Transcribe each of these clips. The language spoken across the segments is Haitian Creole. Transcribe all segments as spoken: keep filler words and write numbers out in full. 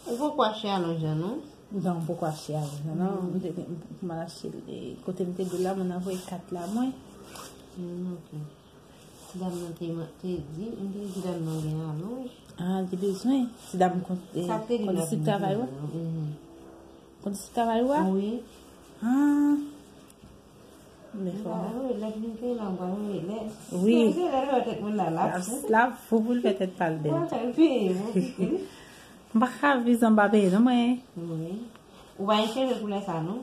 Ou poko achte alonj lan, non? Non, m poko achte alonj lan, non. M te, m, m al achte l, e, kote m te di w la, moun nan voye kat la, mwen. Mm, ok. Ti dam nan te, te di, m te di ti dam nan gen alonj. Ah, li te bezwen. Ti dam kon-, e, Sa te gen kondisip travay ou? Mhm. Kondisip travay ou a? Wi. Ah. Men fò. Wi, lè vin peye la, mwen wi, lè. Wi. Se lè lè tèt mwen la, la. La, la fou pou l fè tèt pa l bèl. Mwen fè peye, mwen. M pa ka viv san m pa peye, non, mwen. Wi. Ou pa gen cheve koulè sa, non?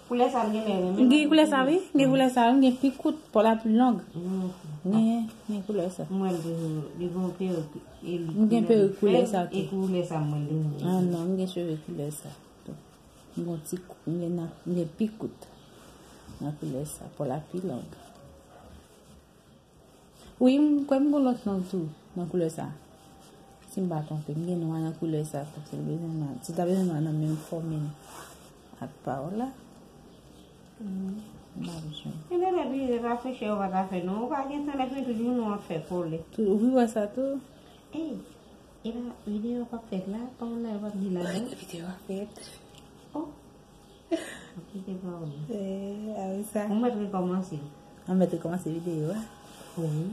Koulè sa, m gen lè renmen. M gen koulè sa, wi. M gen koulè sa, wi. M gen pi kout, pòl la pi long. Mm. M gen, m gen koulè sa. Mwen toujou, li gen yon perik. M gen perik koulè sa, E tou. Koulè sa, mwen toujou. Ah, non, m gen cheve koulè sa. M gen ti kou-, m gen nan, m gen pi kout. Nan koulè sa, pòl la pi long. Wi, m kwè m gen lòt non tou, nan koulè sa. Si m pa twonpe, m gen nwa nan koulè sa tou. Si l bezwen nwa, si ta bezwen nwa nan menm fòm ak pa w la. M pa bezwen. E lè lè bile pa fè chè ou pa ta fè non. Ou pa gen tan lè fini tout jounen w ap fè kole. Tou, ou pi wè sa tou? Ey, e la videyo p ap fèt la, pa w la yo p ap di la non. Videyo a fèt. Oh. Kite pa w. Eh, a wi sa. Ou mèt rekòmanse. An mèt rekòmanse videyo a. Wi.